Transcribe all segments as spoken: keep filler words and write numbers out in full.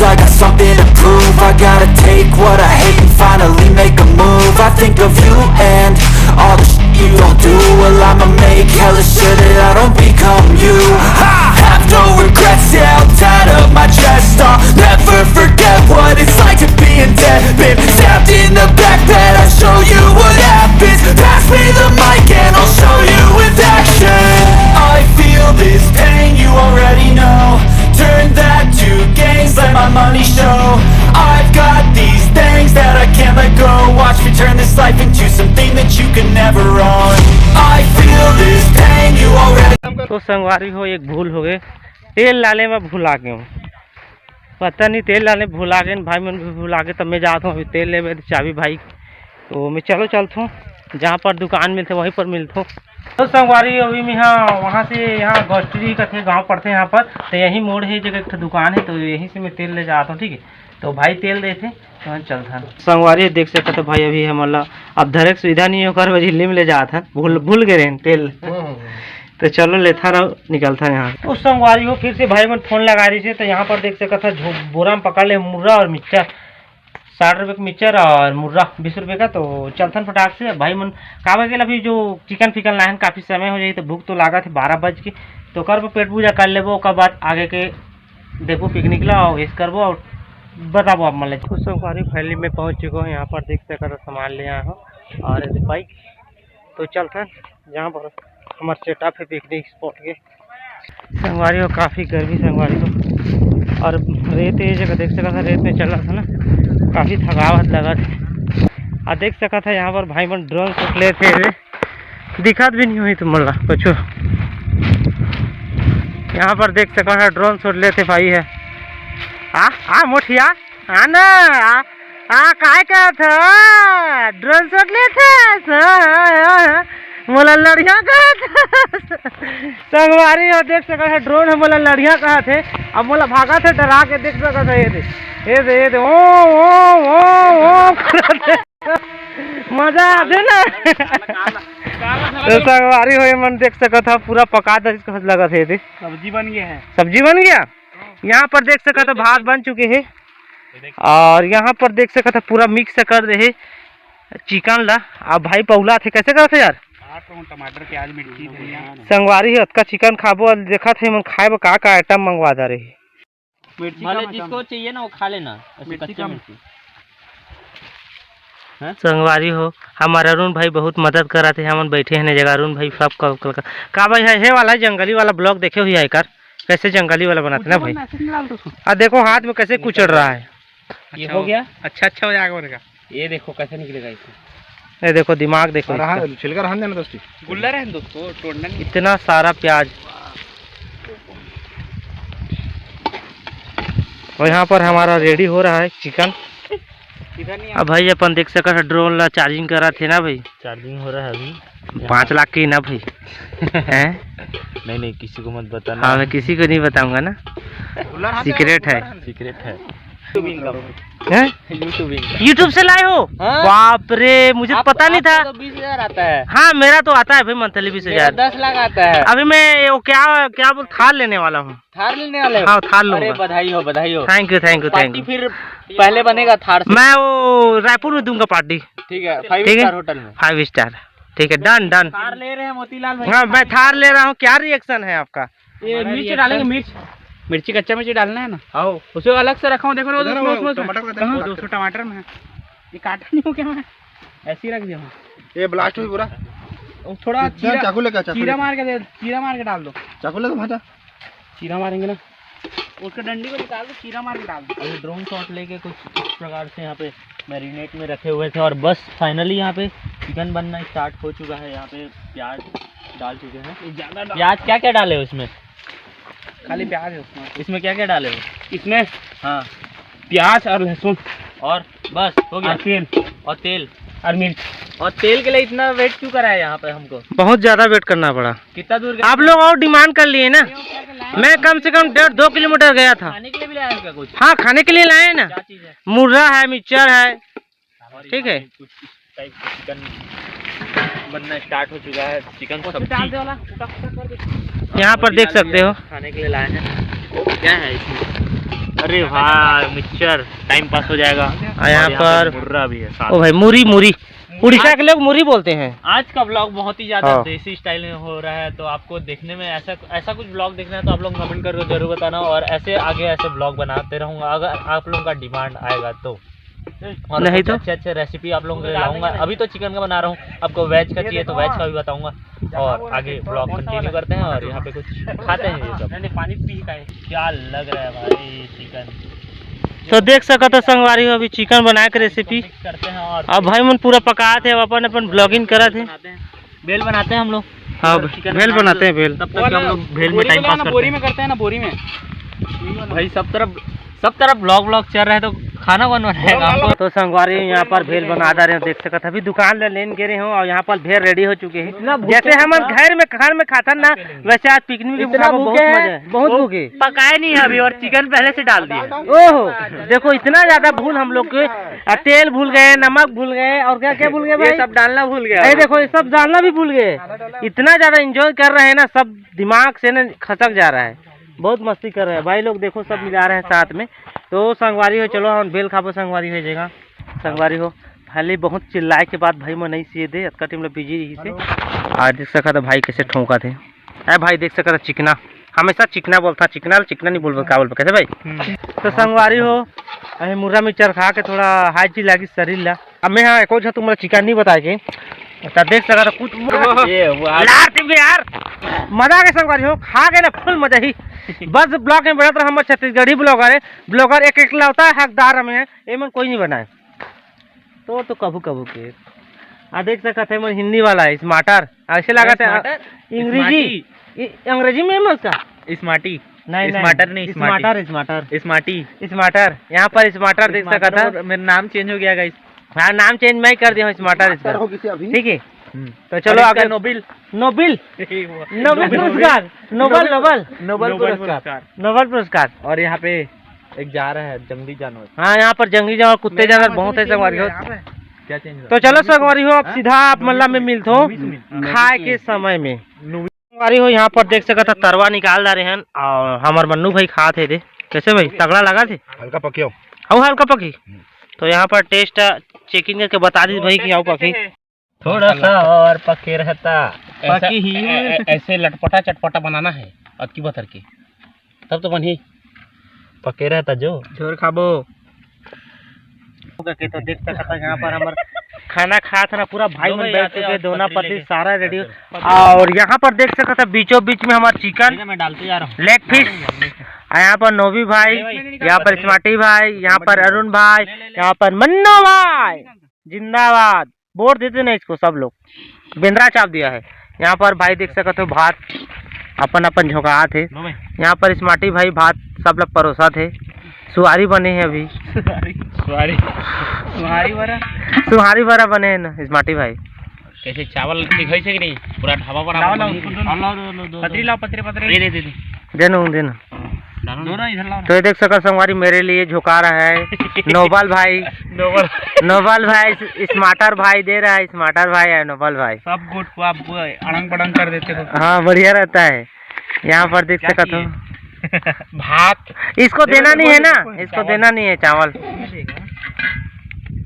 I got something to prove. I gotta take what I hate and finally make a move. I think of you and all the shit you don't do. Well, I'ma make hella sure that I don't become you. I have no regrets, yeah, I'll tie up my chest. I'll never forget what it's like to be in debt. Been stabbed in the back bed, I'll show you what happens. Pass me the mic and I'll show you with action. I feel this pain, you already know. Turn that to gains, let my money show. I've got these things that I can't let go. Watch me turn this life into something that you can never own. I feel this pain, you already तो संगवारी हो, एक भूल हो गए, तेल डाले में भुला गए हूँ। पता नहीं, तेल डाले भुला गए भाई मन, भी भुला गए। तब मैं जाता हूँ अभी तेल लेवे, चाबी भाई। तो मैं चलो चलता हूँ, जहाँ पर दुकान मिलते वहीं पर मिलता हूँ। तो संगवारी, अभी मैं यहाँ, वहाँ से यहाँ गोष्ठी कथे गाँव पड़ते हैं यहाँ पर, तो यही मोड़ है, जगह एक ठो दुकान है, तो यहीं से मैं तेल ले जाता हूँ, ठीक है। तो भाई तेल देते, तो हम चलता है। संगवारी देख सकते हो भाई, अभी हमला अब धरे के सुविधा नहीं है, ओकर वजह लीम ले जात है, भूल भूल गए रहें तेल। तो चलो लेथा रहो, निकलता है यहाँ। उस संगवारी हो, फिर से भाई मन फोन लगा रही से, तो यहाँ पर देख सकत है झो-, बोरा में पकड़ ले मुर्रा और मिक्सचर, साठ रुपये का मिक्सचर और मुर्रा बीस रुपये का। तो चलथन फटाक से भाई मन, का बा गेल अभी जो चिकन फिकन लाहन, काफ़ी समय हो जाई, तो भूख तो लागत है बारह बज के, तो ओकर पर पेट पूजा कर लेबो, ओकर बाद आगे के देखबो पिकनिक ला और ऐश करबो और बताबो आप मन ले। कुछ संगवारी फाइनली मैं पहुँच चुका हूँ, यहाँ पर देख सकत हो सामान ले आया हूँ और ये बाइक तो चलथन जहाँ पर हमार सेटअप है पिकनिक स्पॉट के। संगवारी हो, काफ़ी गर्मी संगवारी हो, और रेत ये जगह देख सकत है, रेत में चलत है ना, काफ़ी थकावट लगत है। और देख सकत है यहाँ पर भाई मन ड्रोन शॉट लेते हुए, दिखत भी नहीं हुई तुम मन ला कुछ। यहाँ पर देख सकत है ड्रोन शॉट लेते भाई है। आ, आ मोठिया, आ ना, आ, आ, काय कहत ह? ड्रोन शॉट लेत हस? हाँ, हाँ, हाँ, हाँ। मोला लड़िया कहत हस? संगवारी हो, देख सकत है, ड्रोन है, मोला लड़िया कहत है। अब मोला भागत है, डरा के देख सकत है, ये दे, ये दे, ये दे, ओ, ओ, ओ, ओ, करत है। मजा आथे ना। तो संगवारी हो, ये मन देख सकत है, पूरा पका दे, इसको लगत है, ये दे। सब्जी बन गया है। सब्जी बन गया? यहाँ पर देख सकत हो, भात बन चुके है और यहाँ पर देख सकत हो, पूरा मिक्स कर दे है चिकन ला। अब भाई पौला थे, कैसे करत है यार? काट रहा हूँ टमाटर, प्याज, मिर्ची, धनिया। संगवारी हो, अतका चिकन खाबो, अब देखत है मन खाए बर का का आइटम मंगवा दे रही। मिर्ची भले कम है, जिसको कम। चाहिए ना, वो खा लेना, ऐसे मिर्ची कच्चे कम। मिर्ची। हैं? संगवारी हो, हमार अरुण भाई बहुत मदद करत है, हमन बैठे हैं जगह, अरुण भाई सब का, का, का, का भाई है, हे वाला जंगली वाला ब्लॉग देखे हुई है एकर, कैसे जंगली वाला बनाते ना भाई। आ देखो हाथ में कैसे कुचल रहा है। ये हो गया। अच्छा, अच्छा हो जाएगा उनका। ये देखो कैसे निकलेगा इसमें। ये देखो दिमाग देखो और इसका। हाँ, छिलका रहने देना दोस्ती। गुल्ला रहने दो, तो तोड़ना नहीं। इतना सारा प्याज। और यहाँ पर हमारा रेडी हो रहा है चिकन। इधर नहीं। अब भाई अपन देख सकत है ड्रोन ला चार्जिंग करा थे ना भाई। चार्जिंग हो रहा है अभी। पाँच लाख की ना भाई। हैं? नहीं, नहीं, किसी को मत बताना। हाँ, मैं किसी को नहीं बताऊंगा ना। सीक्रेट है। सीक्रेट है। YouTube income। हैं? YouTube income। YouTube से लाए हो? हाँ। बाप रे, मुझे आप, पता नहीं था। आपका तो बीस हजार आता है। हाँ, मेरा तो आता है भाई मंथली बीस हजार। मेरा दस लाख आता है। अभी मैं वो क्या, क्या बोल, थार लेने वाला हूँ। थार लेने वाले हो? हाँ, थार लूंगा। अरे, बधाई हो, बधाई हो। Thank you, thank you, thank you। फिर पहले बनेगा थार से। मैं वो रायपुर में दूंगा पार्टी। ठीक है, फाइव ठीक है? स्टार होटल में। Five star. ठीक है, डन, डन। थार ले रहे हैं मोतीलाल भाई। हाँ, मैं थार ले रहा हूँ। क्या रिएक्शन है आपका? ये हमारा मिर्च reaction डालेंगे, मिर्च। मिर्ची, कच्चा मिर्ची डालना है ना? आओ। उसे अलग से रखा हूँ, देखो ना, इधर उसमें, वो उसमें, टमाटर का देखो। वो दोस्तों, टमाटर में है। ये काटा नहीं हो क्या मैं? ऐसे ही रख दिया हूँ। ये ब्लास्ट हुई पूरा। वो थोड़ा इधर चीरा, चाकू लेके आ, चाकू चीरा लेके। मार के दे, चीरा मार के डाल दो। चाकू लेके भाजा। चीरा मारेंगे ना, उसके डंडी को निकाल दो, चीरा मार के डाल दो। अभी ड्रोन शॉट लेके कुछ इस प्रकार से यहाँ पे मैरिनेट में रखे हुए थे और बस फाइनली यहाँ पे चिकन बनना स्टार्ट हो चुका है। यहाँ पे प्याज डाल चुके हैं। ये ज़्यादा डाल प्याज क्या क्या डाले हो इसमें? खाली प्याज है उसमें। इसमें क्या क्या डाले हो? इसमें हाँ। प्याज और लहसुन और बस हो गया। और तेल। और तेल। और मिर्च। और तेल के लिए इतना वेट क्यों कराया यहाँ पे हमको? बहुत ज़्यादा वेट करना पड़ा। कितना दूर गए? आप लोग और डिमांड कर लिए ना। मैं कम से कम डेढ़ दो किलोमीटर गया था। खाने के लिए भी लाया हो क्या कुछ? हाँ, खाने के लिए लाए ना। क्या चीज़ है? मुर्रा है, मिक्सचर है। और ठीक है। यहाँ पे कुछ इस टाइप का चिकन बनना स्टार्ट हो चुका है। चिकन सब्जी। यहाँ पर देख सकते हो। खाने के लिए लाए हैं। क्या है इसमें? अरे वाह, मिक्सचर, टाइम पास हो जाएगा। और यहाँ पर मुर्रा भी है साथ। ओ भाई, मुरी, मुरी। उड़ीसा के लोग मुरी बोलते हैं। आज का ब्लॉग बहुत ही ज्यादा हाँ। देसी स्टाइल में हो रहा है, तो आपको देखने में ऐसा, ऐसा कुछ ब्लॉग देखना है तो आप लोग कमेंट करके जरूर बताना, और ऐसे आगे ऐसे ब्लॉग बनाते रहूंगा अगर आप लोगों का डिमांड आएगा तो। और नहीं कुछ तो? अच्छे अच्छे रेसिपी आप लोगों के लिए लाऊंगा। अभी तो चिकन का बना रहा हूँ, आपको वेज का चाहिए तो वेज का भी बताऊंगा। और आगे ब्लॉग कंटिन्यू करते हैं और यहाँ पे कुछ खाते हैं ये सब। नहीं, नहीं, पानी पी का है। क्या लग रहा है भाई चिकन? तो देख सकत हो संगवारी हो, अभी चिकन बनाए के रेसिपी। करते हैं और अब भाई मन पूरा पकात हे, अपन अपन ब्लॉगिंग करत हे। बनाते हैं, भेल बनाते हैं हम लोग। हाँ, चिकन भेल बनाते हैं, भेल। तब तक हम लोग भेल में टाइम पास करते हैं। बोरी में करते हैं ना, बोरी में। भाई सब तरफ, सब तरफ ब्लॉग ब्लॉग चल रहा है, तो खाना कौन बनाएगा हमको? तो संगवारी यहाँ पर भेल बना दे रहे हो, देख सकत हो। अभी दुकान ले लेन गे रहे हो और यहाँ पर भेल रेडी हो चुके हैं। जैसे हम घर में, घर में खाथन ना, वैसे आज पिकनिक में इतना खाबो, भूखे बहुत हैं। मजा है, बहुत भूखे। पकाए नहीं है अभी और चिकन पहले से डाल दिया। ओहो, देखो इतना ज्यादा भूल हम लोग के, आ, तेल भूल गए, नमक भूल गए और क्या क्या भूल गए ये भाई? सब डालना भूल गया। अरे देखो, ये सब डालना भी भूल गए। इतना ज्यादा एंजॉय कर रहे हैं ना, सब दिमाग से ना खसक जा रहा है, बहुत मस्ती कर रहे हैं भाई लोग। देखो सब मिला रहे हैं साथ में। तो संगवारी हो, चलो हम भेल खाबो संगवारी हो जाएगा। संगवारी हो, पहले बहुत चिल्लाए के बाद भाई मन नहीं सिए दे, अतका टाइम ले बिजी रही से। आज देख सकत हो भाई कैसे ठोंका थे। ए भाई देख सकत हो चिकना, हमेशा चिकना बोलता, चिकना चिकना नहीं बोलबो, का बोलबो कैसे भाई? हम्म। तो संगवारी हो, अहे मुर्रा मिक्सचर खा के थोड़ा हाई जी लागी शरीर ला। अब मैं हाँ एको झन तुमला चिकन नहीं बताए के, तो देख सकत हो कुछ ये वो आज लार टिम के यार, मजा आ गया संगवारी हो, खा के ना फुल मजा ही। बस ब्लॉग में बढ़त रहा, हमर छत्तीसगढ़ी ब्लॉगर है, ब्लॉगर एक एकलौता हकदार हमें है, एमन कोई नहीं बनाए। तो, तो कभू कभू के। आ देख सकत है, मन हिंदी वाला है, स्मार्टर। ऐसे लागत है, स्मार्टर? अंग्रेजी। स्मार्टी। इ-, अंग्रेजी में है उसका? स्मार्टी। नहीं, नहीं। स्मार्टर नहीं, smarty. Smarter, smarter. Smarty. Smarter. यहाँ पर स्मार्टर देख सकत है। स्मार्टर, मेरा नाम चेंज हो गया गाइस। हाँ, नाम चेंज मैं ही कर दिया हूँ, स्मार्टर इसका। स्मार्टर हो किसी अभी? ठीक है। हम्म। तो चलो और इसका आगे। नोबिल। नोबिल। Nobel Nobel. पुरस्कार। Nobel, Nobel. नोबेल नोबेल पुरस्कार। पुरस्कार। नोबेल पुरस्कार। और यहाँ पे एक जा रहा है जंगली जानवर। हाँ, यहाँ पर जंगली जानवर, कुत्ते जानवर बहुत है संगवारी हो। क्या चेंज हुआ? तो चलो संगवारी हो, अब हाँ? सीधा आप मल्ला में मिलत हो मूवी से मिल। खाए के समय में। संगवारी हो, यहाँ पर देख सकत हो तरवा निकाल डारे हन और हमर मन्नू भाई खात हे दे। कैसे भाई, तगड़ा लगा थे? हल्का पकियो। अउ हल्का पकी? हम्म। तो यहाँ पर टेस्ट चेकिंग करके बता दी भाई कि अउ पकी। थोड़ा सा और पके रहता। ऐसा, पकी ही। ऐ-, ऐ-, ऐसे लटपटा चटपटा बनाना है, अतकी बतर के, तब तो बनी। पके रहता जो। झोर खाबो। ओके, तो देख सकत हो यहाँ पर हमर खाना खात हे ना, पूरा भाई मन बैठ चुके, दोना पतली सारा रेडी। और यहाँ पर देख सकत हो बीचों बीच में हमर चिकन, मैं डालते जा रहा हूँ। लेग पीस, और यहाँ पर नोबी भाई, यहाँ पर स्मार्टी भाई, यहाँ पर अरुण भाई, यहाँ पर मन्नू भाई, जिंदाबाद। वोट देते ना इसको सब लोग। बेंदरा चाप दिया है। यहाँ पर भाई देख सकत हो भात अपन अपन झोंकात हे। लो भाई। यहाँ पर स्मार्टी भाई भात सब लोग परोसत हे। सुहारी बने हे अभी। सुहारी। सुहारी। सुहारी बरा। सुहारी बरा बने हे ना स्मार्टी भाई। कैसे चावल ठीक है कि नहीं? पूरा ढाबा पर लाओ, लाओ, बने। दो, दो, दो। पतरी लाओ, पतरी, पतरी। दे, दे, दे, दे। देनु, देनु। दोनों इधर लाओ ना। तो ये देख सकत संगवारी, मेरे लिए झोंका रहा है नोबल भाई। नोबल। नोबल भाई, स्मार्टर भाई दे रहा है, स्मार्टर भाई है नोबल भाई। सब गुट को आप अड़ंग बड़ंग कर देते हो। हाँ, बढ़िया रहता है। यहाँ पर देख सकत हो। भात। इसको देना नहीं है ना, इसको देना नहीं है चावल।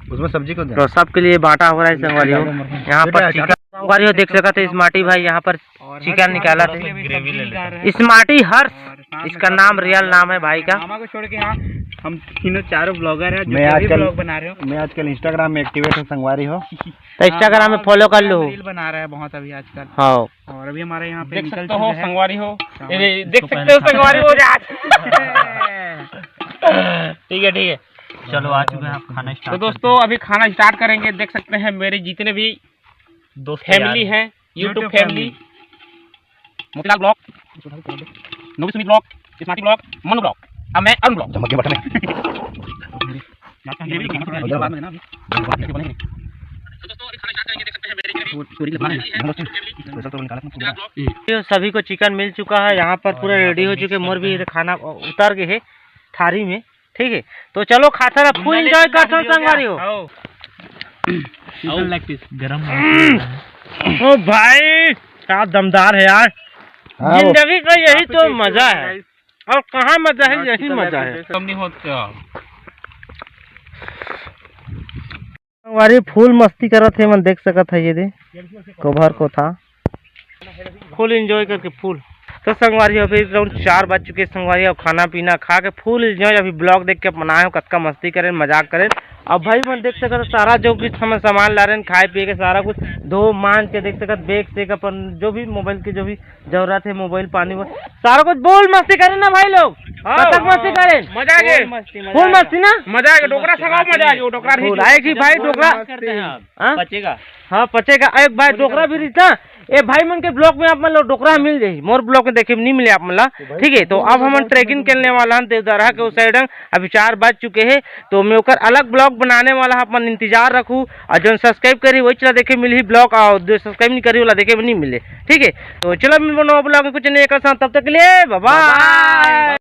उसमें सब्जी को दे। तो सबके लिए बांटा हो रहा है संगवारी हो। यहाँ पर चिकन संगवारी हो देख सकत हो, स्मार्टी भाई यहाँ पर चिकन निकाला थे। स्मार्टी हर्ष, इसका नाम, रियल नाम है भाई का। मामा को छोड़ के यहाँ हम तीनों चारों ब्लॉगर हैं, जो मैं भी आजकल ब्लॉग बना रहे हो। मैं आजकल Instagram में एक्टिवेट हूँ संगवारी हो। तो Instagram में फॉलो कर लो। रील बना रहा है बहुत अभी आजकल। हाँ। और अभी हमारे यहाँ पे देख सकते हो संगवारी हो, देख सकते हो संगवारी हो। ठीक है, ठीक है, चलो आ चुके हैं आप खाना। तो दोस्तों, अभी खाना स्टार्ट करेंगे। देख सकते हैं मेरे जितने भी दोस्त फैमिली है, YouTube फैमिली, मोतीलाल ब्लॉग, नोबी Sumit blog, smarty blog, Manu blog, अब मैं अरुण ब्लॉग। चमक के बटन है। तो सभी को चिकन मिल चुका है, यहाँ पर पूरा रेडी हो चुके, मोर भी खाना उतर गए है थारी में। ठीक है, तो चलो खाथन, फुल एंजॉय करथन संगवारी हो। चिकन लेग पीस गरम। ओ भाई, क्या दमदार है यार। हाँ, जिंदगी का यही तो मजा है। अउ कहाँ मजा हे, यही मजा हे। कम नहीं होत क्या? संगवारी फुल मस्ती करत हे, मन देख सकत हे, ये दे कोभर कोथा। फुल एंजॉय करके फुल। तो संगवारी हो, अभी राउंड चार बज चुके हे संगवारी, अउ खाना पीना खा के फुल एंजॉय। अभी ब्लॉग देख के अपन आए हो, कतका मस्ती करेन, मजाक करेन। अब भाई मन देख सकत हो, सारा जो भी हम सामान ला रहेन, खाए पिए के सारा कुछ धो मांज के देख सकत, बैग से अपन जो भी मोबाइल के जो भी जरूरत हे, मोबाइल, पानी, वो सारा कुछ फुल मस्ती करेन ना भाई लोग। हाँ। कतक मस्ती करेन? मजा आ गए। फुल मस्ती, मजा फुल आ गया। मस्ती ना? मजा आ गया, डोकरा सगाओ, मजा आ गया, डोकरा भी फुल। आए कि भाई, डोकरा? करते हैं आप। हाँ? पचेगा। हाँ, पचेगा। एक भाई डोकरा भी रहिस ना। ए भाई मन के ब्लॉग में आप मन ला डोकरा मिल जाही, मोर ब्लॉग में देखे नहीं मिले आप मन ला। ठीक है, तो अब हमन ट्रैकिंग करने वाला हन देवदारा के उस साइड। अभी चार बज चुके हे, तो मैं ओकर अलग ब्लॉग बनाने वाला हूँ, अपन इंतजार रखू। अउ जोन सब्सक्राइब करी, वही चला देखे मिलही ब्लॉग, अउ जो सब्सक्राइब नहीं करी, वाला देखे में नहीं मिले। ठीक है, तो चलो मिलबो नवा ब्लॉग में कुछ नए एक साथ, तब तक के लिए बाय बाय।